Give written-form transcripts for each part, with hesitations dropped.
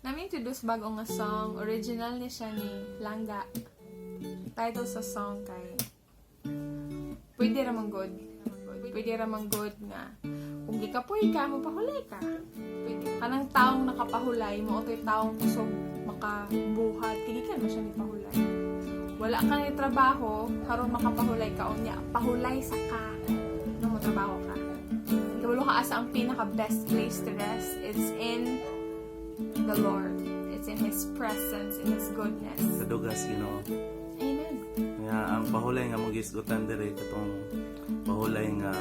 Naa mi introduce bago nga song. Original ni siya ni Langga. Title sa song kay "Pwede Ra Man Gud". Pwede ra man gud nga kung gikapoy ka, mopahulay ka. Pwede. Kanang taong nakapahulay, mao to'y taong kusog makabuhat. Kay gikan man siya ni pahulay. Wala ka ni trabaho, karon makapahulay ka, unya, pahulay sa ka nang mo trabaho ka. Kabalo ka asa ang pinaka best place to rest? It's in the Lord. It's in His presence, in His goodness. Kadugas. Amen. Nga ang pahulay nga mong gisgutan diri, katong pahulay nga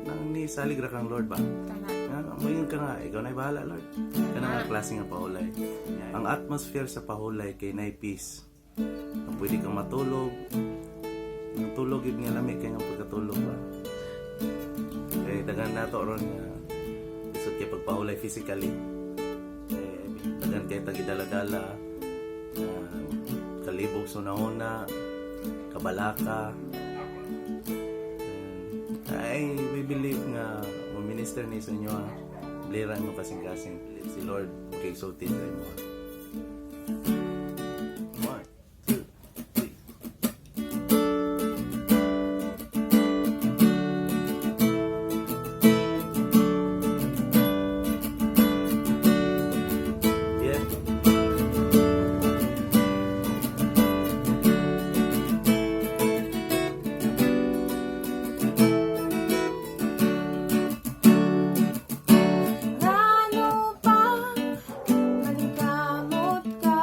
nang ni salig ra kang Lord ba. Kana. Nga moingon ka nga, "Ikaw na bahala, Lord." Kana nga klase nga pahulay. Ang atmosphere sa pahulay kay nay peace. Nga pwede kang matulog. Ang tulog yun nga lami kay nga pagkatulog ba. Kay daghan nato ron nga lisod kay pagpahulay physically. Kay daghan kay tagidala-dala, kalibog sa hunahuna, kabalaka. And we believe nga mo minister ni sa inyo, ha. Bliran mo kasing-kasing. Si Lord kay sulti sa imo. One, two, three. Yeah. Ngano pa maningkamot ka?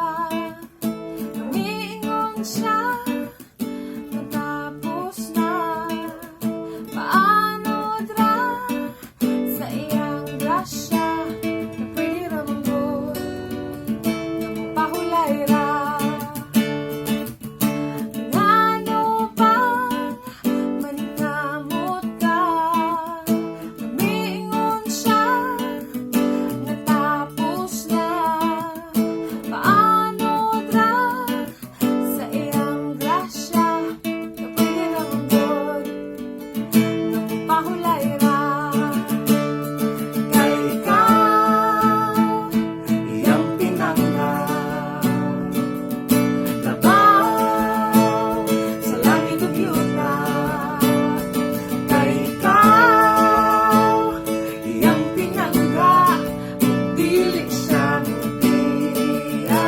Miingon siya, natapos na. Paanod ra sa iyang grasya na pwede ra man gud nga mopahulay ra. Ngano pa maningkamot ka? Miingon siya, natapos na. Paanod ra sa iyang grasya na pwede ra man gud nga mopahulay ra. Kay ikaw iyang pinangga, labaw sa langit ug yuta. Kay ikaw iyang pinangga, ug dili siya mobiya.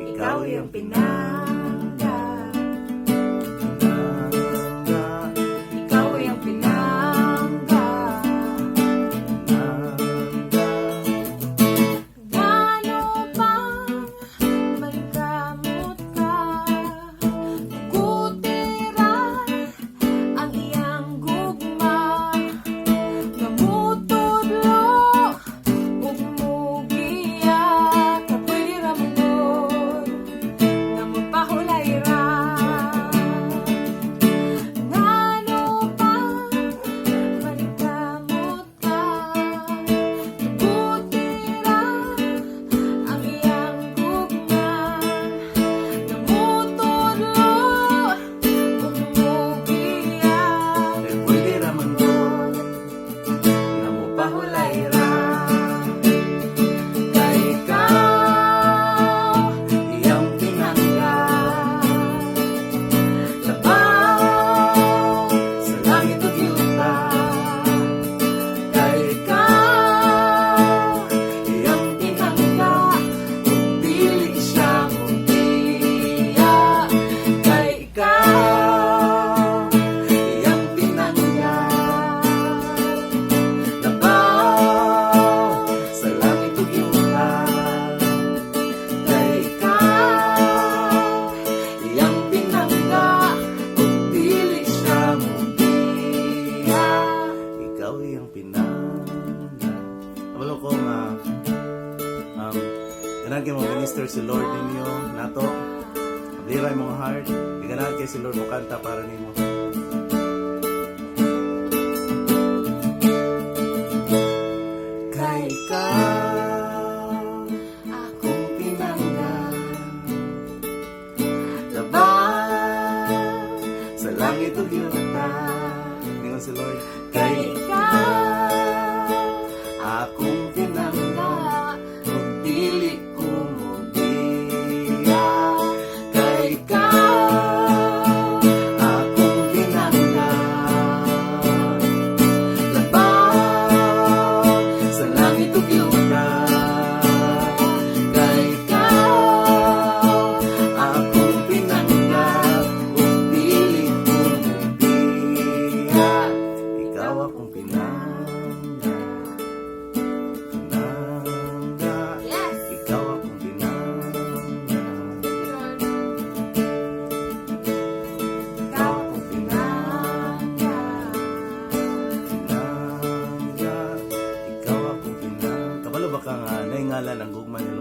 Ikaw iyang pinangga. Pinangga. Ikaw iyang pinangga. Pinangga. Ngano pa maningkamot ka? Tuguti ra ang iyang gugma nga mutudlo ug mugiya ka. Pwede ra man gud nga mopahulay ra. Ngano pa maningkamot ka? Tuguti ra ang iyang gugma nga mutudlo ug mugiya. Kay pwede ra man gud nga mopahulay ra. Kay ikaw iyang pinangga, labaw sa langit ug yuta. Kay ikaw iyang pinangga, ug dili siya mobiya. Kay ikaw iyang pinangga, labaw sa langit ug yuta. Kay ikaw iyang pinangga, ug dili siya mobiya. Ikaw iyang pinangga. Kabalo ko nga ganahan kay mo minister si Lord ninyo nato. Ablira imong heart. Ganahan kay si Lord mo kanta para nimo. Kay ikaw akong pinangga, labaw sa langit ug yuta. Ningon si Lord, Kay kay ikaw akong pinangga ug dili. Sa langit ug yuta. Kay ikaw akong pinangga ug dili ko mobiya. Ikaw akong pinangga. Pinangga. Yes! Ikaw akong pinangga. Thank you, Lord. Ikaw akong pinangga. Pinangga. Ikaw akong pinangga. Kabalo ba ka nga naingalan ang gugma ni